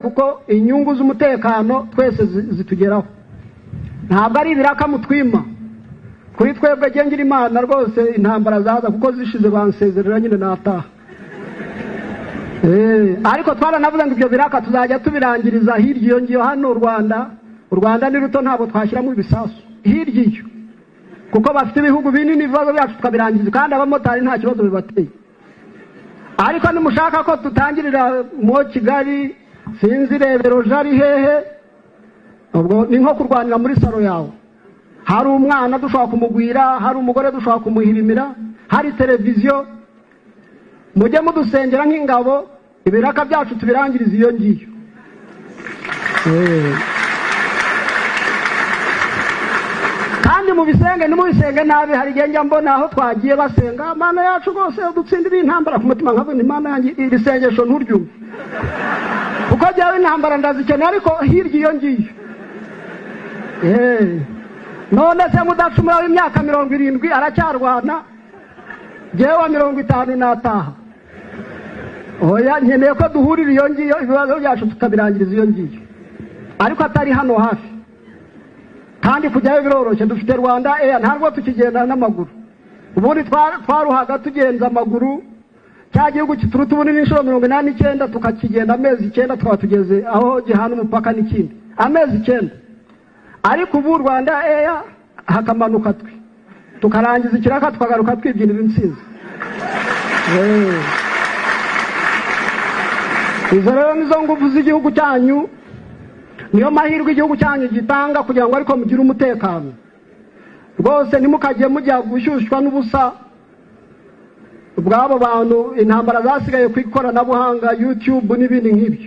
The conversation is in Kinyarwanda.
Kuko inyungu z'umutekano twese zitugeraho. Ntabwo ari ibiraka mutwima kuri twebwe. Ngira Imana rwose intambara zaza, kuko zishize bansezerera nyine nataha. Ariko twaranavuze ngo ibyo biraka tuzajya tubirangiriza hirya iyo ngiyo. Hano u Rwanda ni ruto, ntabwo twashyiramo ibisasu hirya iyo, kuko bafite ibihugu binini. Ibibazo byacu tukabirangiza, kandi abamotari nta kibazo bibateye. Ariko nimushaka ko dutangirira mu Kigali, sinzi Rebero jari hehe, ubwo ni nko kurwanira muri salo yawe. Hari umwana dushobora kumugwira, hari umugore dushobora kumuhirimira, hari televiziyo. Mujye mudusengera nk'ingabo, ibiraka byacu tubirangiriza iyo ngiyo. Kandi mubisenge, ntimubisenge nabi. Hari igihe njya mbona aho twagiye basenga: "Mana yacu rwose, dutsindire intambara." Ku mutima nkavuga: "Imana yanjye, iri sengesho nturyumve," kuko jyawe intambara ndazikeneye, ariko hirya iyo ngiyo. None se Mudacumura w'imyaka 70 aracyarwana, jyewe wa 50 nataha? Oya, nkeneye ko duhurira iyo ngiyo, ibibazo byacu tukabirangiriza iyo ngiyo, ariko atari hano hafi. Kandi kujyayo biroroshye, dufite Rwanda Air, ntabwo tukigenda n'amaguru. Ubundi twaruhaga tugenza amaguru. Cya gihugu kituruta ubunini inshuro 89, tukakigenda amezi 9 tukaba tugeze aho gihana umupaka n'ikindi, amezi 9. Ariko ubu Rwanda Air, hakamanuka twe tukarangiza ikiraka, tukagaruka twibyinira intsinzi. Izo rero nizo ngufu z'igihugu cyanyu, niyo mahirwe igihugu cyanyu gitanga kugira ngo ariko mugire umutekano rwose. Ntimukajye mujya gushyushywa n'ubusa bw'abo bantu. Intambara zasigaye ku ikoranabuhanga, YouTube n'ibindi nk'ibyo.